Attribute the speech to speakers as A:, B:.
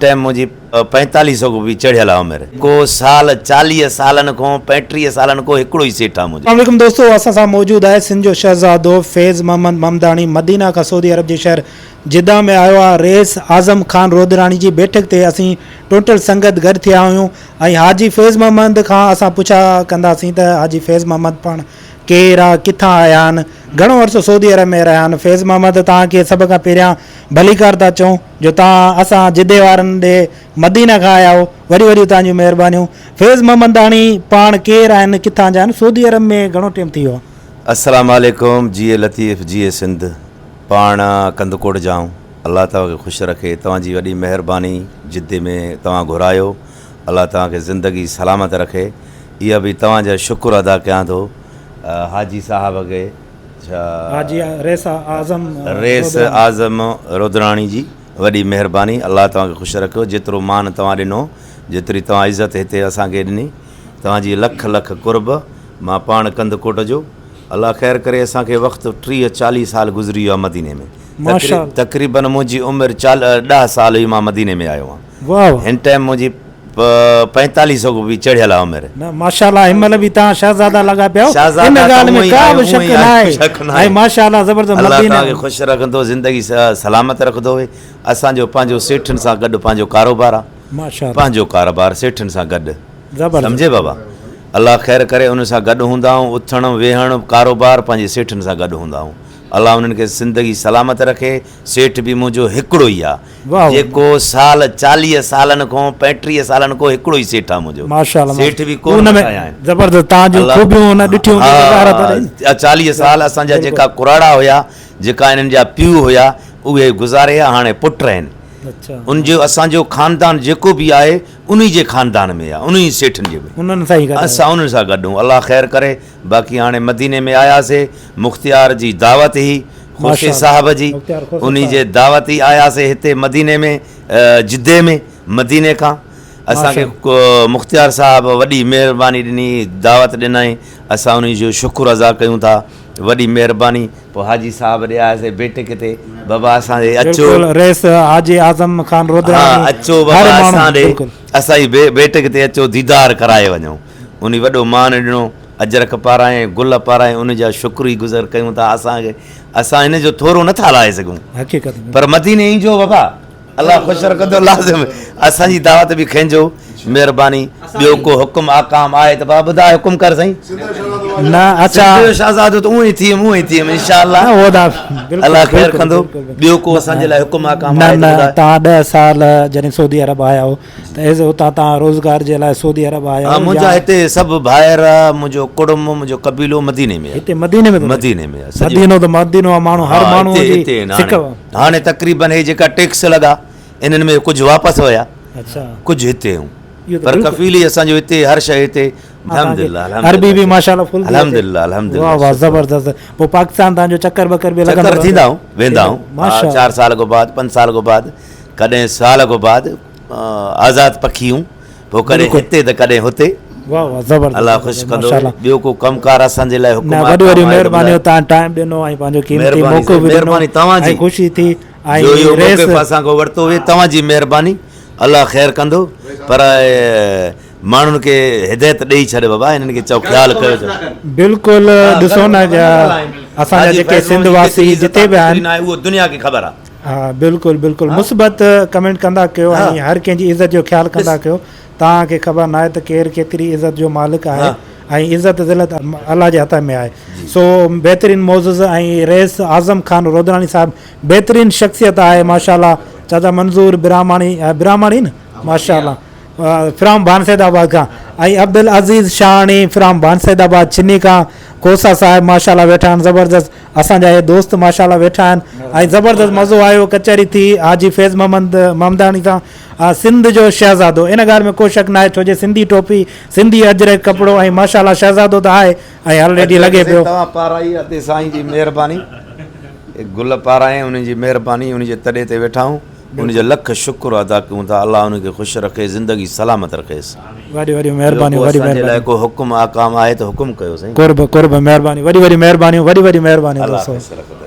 A: Time منهنجي پنجيتاليهه سو به چڙهيل آ عمر. ڪو سال چاليهه سالن کون پنجٽيهه سالن کون هڪڙو ئي سيٺ آ منهنجو.
B: السلام عليڪم دوستو اسان سان موجود آهي سنڌ جو شهزادو فيض محمد ممداڻي مدينه کان سعودي عرب جي شهر جده ۾ آيو آهي رئيس اعظم خان رودراڻي جي بيٺڪ تي اسين ٽوٽل سنگت گڏ ٿيا آهيون ۽ حاجي فيض محمد کان اسان پڇا ڪنداسين ته حاجي فيض محمد پاڻ ڪير آ ڪٿان آيا آهن گهڻو عرصو سعودي عرب ۾ رهيا آهن فيض محمد توهان کي سڀ کان پهريان ڀليڪار ٿا چئون جو توهان اسان جدي وارن ڏي مدينه کان آيا آهيو وڏيون وڏيون توهان جون مهربانيون فيض محمداڻي پاڻ ڪير آهن ڪٿان جا آهن سعودي عرب ۾ گهڻو ٽيم ٿي ويو آهي.
A: السلام عليڪم جيئي لطيف جيئي سنڌ پاڻ ڪنڌڪوٽ جا آهيون الله توهان کي خوش رکي توهان جي وڏي مهرباني جدي ۾ توهان گهرايو الله توهان کي زندگي سلامت رکي اها به توهان جا شڪر ادا ڪيان ٿو حاجي صاحب کي
B: حاجي رئيس اعظم
A: رئيس اعظم رودراڻي جي وڏي مهرباني الله توهان کي خوش رکيو جيترو مان توهان ڏنو جيتري توهان عزت هتي اسان کي ڏني توهان جي لک لک قرب مان پاڻ ڪنڌڪوٽ جو الله خير ڪري اسان کي وقت 30 40 سال گذري ويو آهي مديني ۾ تقريبن منهنجي عمر 10 سال هئي مان مديني ۾ آيو آهيان هن ٽائيم منهنجي پنجيتاليهه سو به چڙهيل آ عمر.
B: نه ماشاءالله هن مهل به توهان شهزادا لڳا پيا آهيو ان ڳالهه ۾ ڪا به شڪ ناهي ۽ ماشاءالله زبردست
A: الله توهان کي خوش رکندو زندگي سلامت رکندو اسان جو پنهنجو سيٺن سان گڏ پنهنجو ڪاروبار آ پنهنجو ڪاروبار سيٺن سان گڏ سمجهي بابا الله خير ڪري ان سان گڏ هوندا آهيون اٿڻ ويهڻ ڪاروبار پنهنجي سيٺن سان گڏ هوندا آهيون الله انهن کي زندگي سلامت رکي سيٺ به منهنجو هڪڙو ئي آ جيڪو سال 40 سالن کان 35 سالن کان هڪڙو ئي سيٺ آ منهنجو.
B: ماشاءالله
A: سيٺ به ڪونه
B: ان ۾
A: وسايا آهن.
B: زبردست توهان جون خوبيون هن ڏٺيون هونديون ته ظاهر
A: ها 40 سال اسان جا جيڪا ڪراڙا هيا جيڪا انهن جا پيء هيا اهي گذاري ويا هاڻي پٽ آهن ان جو اسان جو خاندان جيڪو به آهي انهي جي خاندان ۾ آ انهي سيٺن جي ۾
B: انهن سان ئي گڏ
A: اسان انهن سان گڏ آهيون الله خير ڪري باقي هاڻي مديني ۾ آياسي مختيار جي دعوت هئي خوشي صاحب جي انهي جي دعوت ئي آياسي هتي مديني ۾ جدي ۾ مديني کان اسان کي مختيار صاحب وڏي مهرباني ڏني دعوت ڏنائين اسان انهي جو شڪر ادا ڪيون ٿا وڏي مهرباني پوء حاجي صاحب ڏي آياسي بيٺڪ تي بابا اسان ڏي اچو
B: رئيس حاجي اعظم خان رودراڻي
A: ها اچو بابا اسان ڏي اسان جي بيٺڪ تي اچو ديدار ڪرائي وڃو انهي وڏو مان ڏنو اجرڪ پارائين گل پارائين ان جا شڪر ئي گذر ڪيون ٿا اسان کي اسان هن جو ٿورو نٿا لاهي سگهون
B: حقيقت
A: پر مديني اينجو بابا الله خوش رکندو لازم اسان جي دعوت به کينجو مهرباني ٻيو ڪو حڪم آڪام آهي ته بابا ٻڌاء حڪم ڪر سائين
B: نه اچا
A: سنڌ جو شهزادو ته اونئي ٿيم اونئي ٿيم ان شاء الله
B: هو دا
A: الله خير ڪندو ٻيو ڪو اسان جي لاء حڪم آڪام آهي
B: ته ٻڌاء نه نه 10 سال جڏهن سعودي عرب آيا هو ته ايز اتان تان روزگار جي لاء سعودي عرب آيا
A: ها منهنجا هتي سڀ ڀائر منهنجو ڪڙم منهنجو قبيلو مديني ۾ آهي
B: هتي مديني ۾
A: مديني ۾
B: آهي مدينو ته مدينو آهي ماڻهو هر ماڻهو جي
A: سڪ هاڻي تقريبن هي جيڪا ٽيڪس لڳا انهن ۾ ڪجهه واپس ويا
B: اڇا
A: ڪجهه هتي هون پر ڪفيل ئي اسان جو هتي هر شيء هتي الحمدلله
B: عربي به ماشاءالله فل
A: الحمدلله الحمدلله
B: واه واه زبردست پوء پاڪستان تان جو چڪر بڪر به
A: لڳندو چڪر ٿيندا هون ويندا هون 4 سال کان بعد 5 سال کان بعد ڪڏهن سال کان بعد آزاد پکي هون پوء ڪڏهن هتي ته ڪڏهن هتي.
B: واه واه زبردست
A: الله خوش ڪندو ٻيو ڪو ڪم ڪار اسان جي لاء حڪم
B: نه وڏي وڏي مهرباني توهان ٽائيم ڏنو ۽ پنهنجو قيمتي موقعو به ڏنو
A: مهرباني توهان جي
B: ۽ خوشي ٿي
A: ۽ جو اهو موقف اسان کان ورتو وي توهان جي مهرباني الله خير ڪندو پر ماڻهن کي هدايت ڏئي ڇڏ بابا هنن کي چئو خيال ڪيو چئو
B: بلڪل ڏسو نه اسان جا جيڪي سنڌ واسي جتي به آهن
A: اهو دنيا کي خبر آهي
B: ها بلڪل بلڪل مثبت ڪمينٽ ڪندا ڪيو ۽ هر ڪنهن جي عزت جو خيال ڪندا ڪيو توهان کي خبر ناهي ته ڪير ڪيتري عزت جو مالڪ آهي ۽ عزت ذلت الله جي هٿ ۾ آهي سو بهترين معزز ۽ رئيس اعظم خان رودراڻي صاحب بهترين شخصيت آهي ماشاءالله چاچا منظور برهماڻي برهماڻي نه ماشاءالله فرام ڀان سيد آباد کان ۽ عبدالعزيز شاهاڻي فرام ڀان سيد آباد ڇني کان کوسا صاحب ماشاءالله ويٺا آهن زبردست اسان جا اهي دوست ماشاءالله ويٺا آهن ۽ زبردست مزو آيو ڪچهري ٿي حاجي فيض محمد محمداڻي سان سنڌ جو شهزادو ان ڳالهه ۾ ڪو شڪ ناهي ڇو جي سنڌي ٽوپي سنڌي اجرڪ ڪپڙو ۽ ماشاءالله شهزادو ته آهي ۽ آلريڊي لڳي پيو.
A: توهان پارائي ادي سائين جي مهرباني گل پارايائين انهي جي مهرباني انهي جي تڏي تي ويٺا آهيون. ان جو لک شڪر ادا ڪيون ٿا الله ان کي خوش رکي زندگي سلامت رکيس.
B: وڏي وڏيون مهربانيون وڏي
A: مهرباني. اسان جي لاء ڪو حڪم احڪام آهي ته حڪم ڪيو سائين.
B: قرب قرب مهرباني وڏي وڏي مهربانيون وڏي وڏي مهربانيون
A: الله
B: دوستو.
A: خوش رکندو.